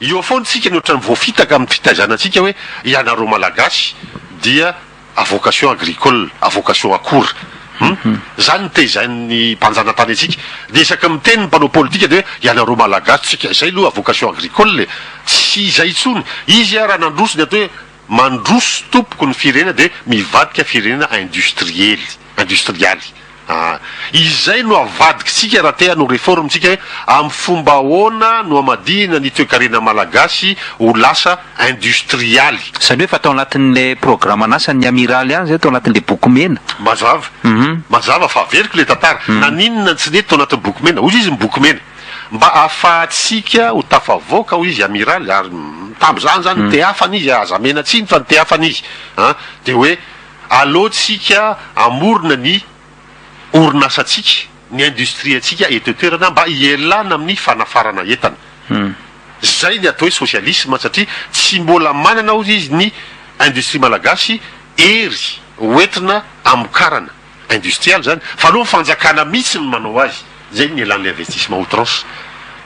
Eo foana isika ny ohatran'ny voafitaka amin'ny fitaizana antsika hoe ianareo Malagasy dia à vocation agricole, à vocation akora. Hum? Zany no tezain'ny mpanjanatany antsika. Dia isaky ny miteny ny mpanao politika dia hoe ianareo Malagasy, tsika izay aloha à vocation agricole e. Tsy izay intsony. Izy raha nandroso ny atao hoe mandroso tompoko ny firenena dia mivadika firenena industriely, industrialy. Aa. Izay no avadikitsika raha te hanao réforme tsika hoe amin'ny fomba ahoana no hamadihina ny toekarena malagasy ho lasa industrialy. Izany hoe efa tao anatin'ilay programan'asan'ny Amiraly ihany izay tao anatin'ilay boky mena. Mazava. Mazava fa averiko ilay tantara. Naninona no tsy nety tao anatin'ny boky mena? Hoy izy ny boky mena. Mba ahafahantsika ho tafavoaka hoy izy Amiraly ary tamin'izany izany nitehafana izy, aza mena tsiny fa nitehafana izy an! Dia hoe Aleo tsika hamorona ny orinasantsika, ny industrie-ntsika eto an-toerana mba hialana amin'ny fanafarana entana. Zay ny atao hoe socialisme satria tsy mbola manana hozy izy ny industrie malagasy hery hoentina hamokarana industrialy zany fa aleo ny fanjakana mihitsy no manao azy. Zay ny nialan'ilay investissement outrance.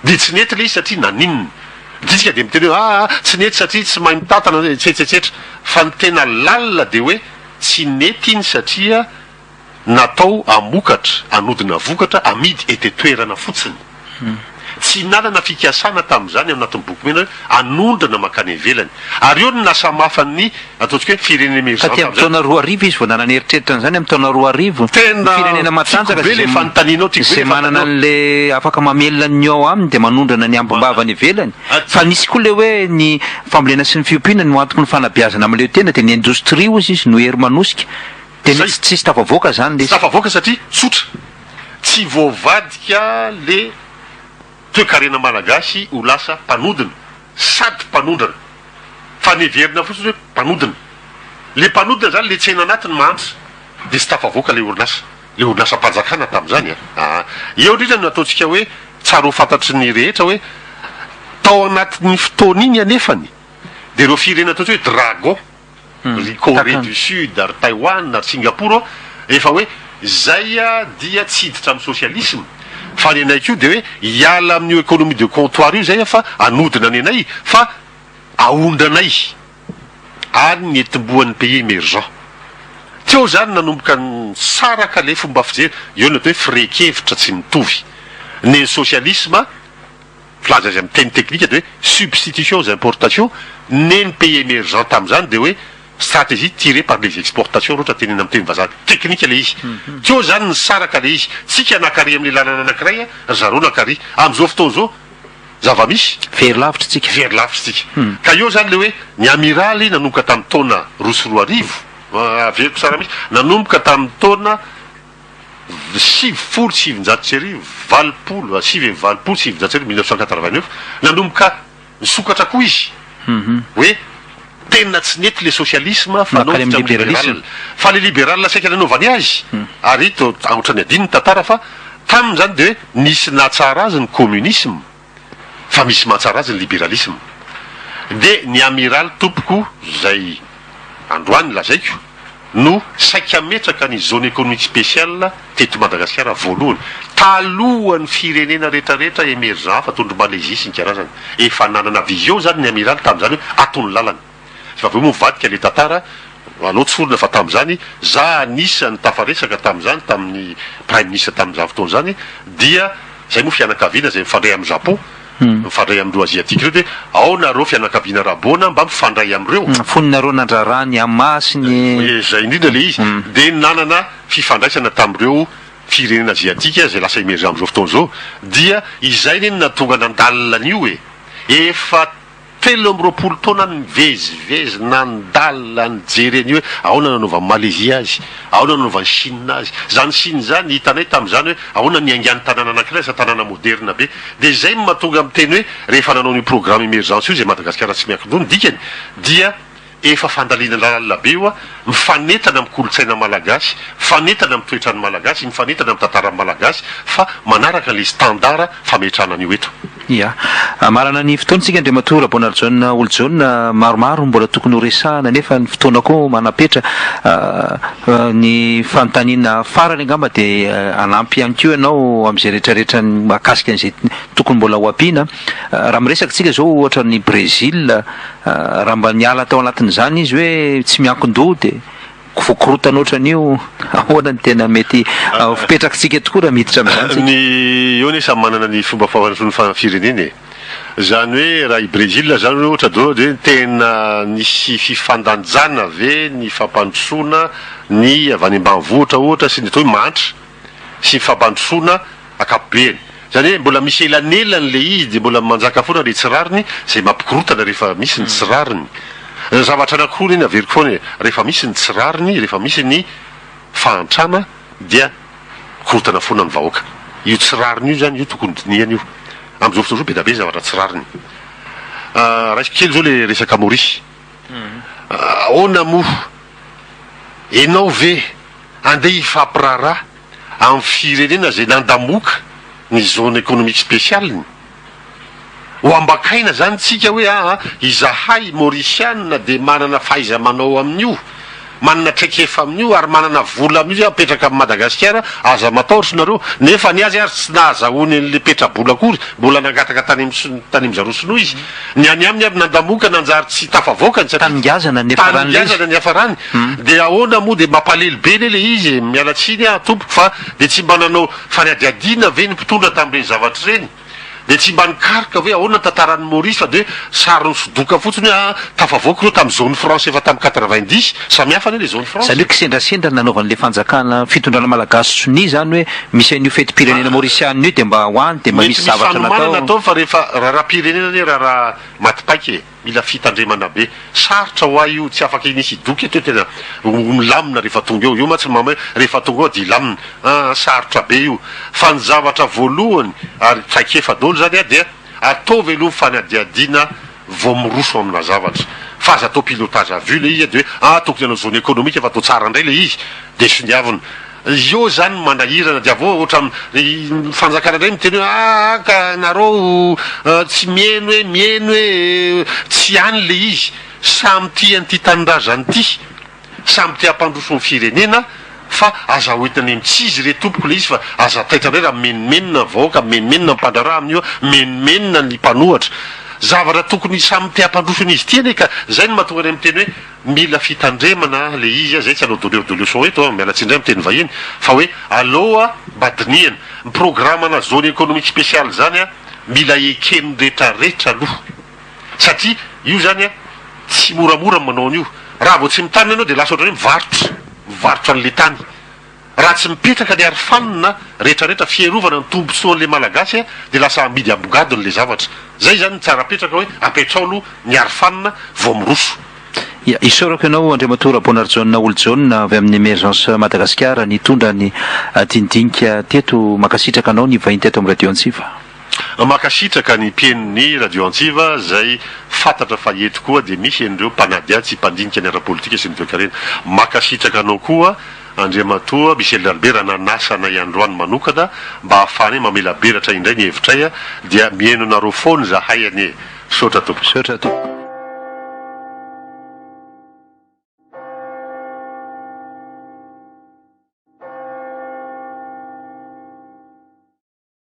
Dia tsy nety ilay izy satria naninona? Ditsika dia miteny hoe aa tsy nety satria tsy mahay mitantana etsetra etsetra. Fa ny tena lalina dia hoe tsy nety iny satria natao hamokatra, hanodina vokatra amidy ety an-toerana fotsiny. Tsy nanana fikasana tamin'izany ao anatin'ny boky mena hoe hanondrana mankany ivelany. Ary eo no nasamafan'ny ataontsika hoe firenena emergent Taty amin'ny tamin'izany. taona 2000 izy vao nanana eritreritra an'izany, amin'ny taona 2000. Ny Tena firenena tiako matanjaka be izay le fanontanianao, tiako be izay le manana fanontanianao. an'le afaka mamelona ny ao aminy dia manondrana ny ambim-bava any ivelany. Fa nisy koa le hoe ny fambolena sy ny fiompiana no antoky ny fanabeazana mahaleo tena dia ny indostria hozy izy no hery manosika. Dia Zay. tsy tsisy tafavoaka izany le Tsy izy. tafavoaka satria tsotra. Tsy voavadika le toekarena malagasy ho lasa mpanodina sady mpanondrana fa neverina fotsiny hoe mpanodina. Le mpanodina zany le tsena anatiny mahantra de tsy tafavoaka le orinasa, le orinasam-panjakana tamin'izany a. Eo indrindra no ataontsika hoe tsara ho fantatry ny rehetra hoe tao anatin'ny fotoana iny anefany de ireo firenena ataontsika hoe dragon ry Corée du Sud, ry Taiwan, ry Singapour efa hoe zay dia tsy hiditra amin'ny socialisme fa ny anay koa dia hoe hiala amin'io économie de comptoir io zay fa hanodina ny anay fa ahondranay any ny etimbohan'ny pays émergent. Teo zany nanomboka nisaraka le fomba fijery, eo ny atao hoe firehan-kevitra tsy mitovy. Ny socialisme Filaza azy amin'ny teny teknika dia hoe substitution aux importations, neny pays emergent tamin'izany dia hoe stratégie tirée par les exportations raha ohatra tenenina amin'ny teny vazaha teknika ilay izy. Teo izany nisaraka ilay izy. Tsika nankary amin'ilay lalana anankiray, ry zareo nankary. Amin'izao fotoana izao, zava-misy. Very lavitra tsika. Very lavitra tsika. Ka eo izany ilay hoe ny amiraly nanomboka tamin'ny taona 2002, averiko tsara mihitsy, nanomboka tamin'ny taona 1990, 80, 1989, 1989, nanomboka nisokatra koa izy hoe tena tsy nety le socialisme fa Nankany niditra amin'ny amin'ny liberal. libéralisme. Fa le liberal saika nanaovany azy, ary ito ohatran'ny adino ny tantara fa taminy zany de hoe nisy nahatsara azy ny communisme fa misy mahatsara azy ny liberalisme. De ny amiraly tompoko zay androany lazaiko no saika hametraka ny zone économique spéciale teto Madagasikara voalohany, talohan'ny firenena rehetrarehetra emergent hafa toy ny Malaisie sy ny karazany. Efa nanana vision zany ny amiraly tamin'izany hoe ato ny lalana. Fa avy eo moa nivadika le tantara, aleo tsorina fa tamin'izany za anisan'ny tafaresaka tamin'izany tamin'ny praiminisitra tamin'izany fotoana izany dia zay moa fianakaviana zay mifandray amin'i Japon, mifandray amin'ireo asiatique ireo dia ao nareo fianakaviana Rabona mba mifandray amin'ireo. Fony nareo nandraharaha ny Ama sy ny. Izay indrindra ilay izy. Dia nanana fifandraisana tamin'ireo firenena asiatique izay lasa emergent amin'izao fotoana izao. Dia izay anie no nahatonga nandalina an'io e. Efa 23 taona nivezivezy nandalina nijery an'io hoe ahoana nanaovan'i Malaisie azy, ahoana nanaovan'i Chine azy. Izany Chine izany hitanay tamin'izany hoe ahoana niaingan'ny tanàna anankiray lasa tanàna moderina be. Dia izay no mahatonga miteny hoe rehefa nanao an'io programme emergence io izay Madagasikara tsy miankin-doha ny dikany dia. Efa fandalinana lalina be io a! Mifanentana amin'ny kolontsaina malagasy, mifanentana amin'ny toetran'ny malagasy, mifanentana amin'ny tantaran'ny malagasy fa manaraka ilay standard fametrahana an'io eto. Ya. Hamarana ny fotoana isika Andriamatoa Raboanarijaona Holijaona, maromaro mbola tokony ho resahana nefa ny fotoana koa manam-petra. Ny fanontaniana farany angamba dia hanampy ihany koa ianao amin'izay rehetrarehetra mahakasika an'izay tokony mbola ho ampiana. Raha miresaka isika izao ohatra ny Brésil, raha mba niala tao anatin'izany izy hoe tsy miankin-doha dia voakorotana ohatran'io, ahoana no tena mety fipetrakitsika tokoa raha miditra amin'izany tsika? Ny eo anie samy manana ny fomba fampandrosoany ny firenena e! Izany hoe raha i Brésil izany ohatra daholo dia tena nisy fifandanjana ve ny fampandrosoana ny avy any ambanivohitra ohatra sy ny atao hoe mahantra sy ny fampandrosoana ankapobeny. Izany hoe mbola misy elanelany ilay izy dia mbola manjaka foana ilay tsy rariny izay mampikorontana rehefa misy ny tsy rariny. Zavatra anankiroa anie no averiko foana e, rehefa misy ny tsy rariny, rehefa misy ny fahantrana dia mikorontana foana ny vahoaka. Io tsy rariny io izany io tokony dinihana io. Amin'izao fotoana izao be dia be ny zavatra tsy rariny. Raisiko kely izao ilay resaka Maurice. Ahoana moa? Enao ve andeha hifampiraharaha amin'ny firenena izay nandamoka ny zone économique spéciale-ny? Ho ambakaina izany tsika hoe aa izahay Maurisiana dia manana fahaiza-manao amin'io, manana traikefa amin'io ary manana vola amin'io apetraka amin'i Madagasikara, aza matahotra nareo. Nefa ny azy ary tsy nahazahoany an'ilay petra-bola akory, mbola nangataka tany amin'ny tany amin'ny zareo sinoa izy. Ny any aminy ary nandamoka nanjary tsy tafavoakany satria Tany ngazana ny niafarany tany ngazana ny niafarany. Dia ahoana moa dia mampalelo be anie ilay izy e, miala tsiny aho tompoko fa dia tsy mba nanao fanadihadiana ve ny mpitondra tamin'ireny zavatra ireny? Dia tsy mba nikaroka hoe ahoana ny tantaran'i Maurice fa dia sary nisodoka fotsiny hoe ah tafavoaka ireo tamin'ny zone franche efa tamin'ny 90, samy hafa anie ilay zone franche. Izany hoe kisendrasendra ny nanaovan'ilay fanjakana, fitondrana malagasy sonia izany hoe misy an'io fetim-pirenena maorisianina io dia mba ho any dia mba Mety misy misy zavatra fanomanana natao. atao fa rehefa raharaham-pirenena anie raharaha maty paika e. Mila fitandremana be. Sarotra ho ahy io, tsy afaka hinisy hidoka eto hoe tena ho milamina rehefa tonga eo. Io mantsy ny mama hoe rehefa tonga eo dia hilamina. Aa sarotra be io. Fa ny zavatra voalohany ary traikefa daholo izany a dia ataovy aloha ny fanadihadiana vao miroso amina zavatra. Fa aza atao pilotage à vue ilay izy dia hoe aa tokony hanao zone économique fa atao tsara indray ilay izy dia soniavina. Eo zany no manahirana dia avy eo ohatran ny fanjakana indray miteny hoe aa ka nareo tsy miheno hoe miheno hoe tsy any le izy, samy tia an'ity tanindrazana ity, samy te hampandroso ny firenena fa aza hoentina any amin'ny tsy izy re tompoko le izy fa aza taitra indray raha mimenomenona ny vahoaka, mimenomenona ny mpandraharaha amin'io, mimenomenona ny mpanohatra. Zavatra tokony samy te hampandroso an'izy ity anie ka zay no mahatonga anay miteny hoe Mila fitandremana le izy a, zay tsy hanao donneur de leçon eto a, miala tsiny ndray miteny vahiny, fa hoe aleo mba dinihana, ny programme-na zone économique spéciale zany a, mila eken'ny retraretra aloha, satria io zany a, tsy moramora ny manao an'io, raha vao tsy mitanina ianao de lasa ohatran'ny hoe mivarotra, mivarotra an'le tany. Raha tsy mipetraka ny arofanina retraretra fiarovana ny tombotsoan'le malagasy dia lasa amidy ambongadiny le zavatra. Zay zany ny tsara apetraka hoe apetrao aloha ny arofanina vao miroso. Ya, isaorako ianao Andriamatoa Raboanarijaona Holijaona avy amin'ny Emergence Madagasikara nitondra ny dinidinika teto. Mankasitraka anao nivahiny teto amin'ny Radio Antsiva. Mankasitraka ny mpihaino ny Radio Antsiva izay fantatra fa eto koa dia misy an'ireo mpanadihady sy mpandinika ny ara-politika sy ny toekarena. Mankasitraka anao koa Andriamatoa Michel Albert nanasa anay androany manokana mba hahafahanay mamelabelatra indray ny hevitray dia mihaino anareo foana izahay anie. Misaotra tompoko. Misaotra tompoko.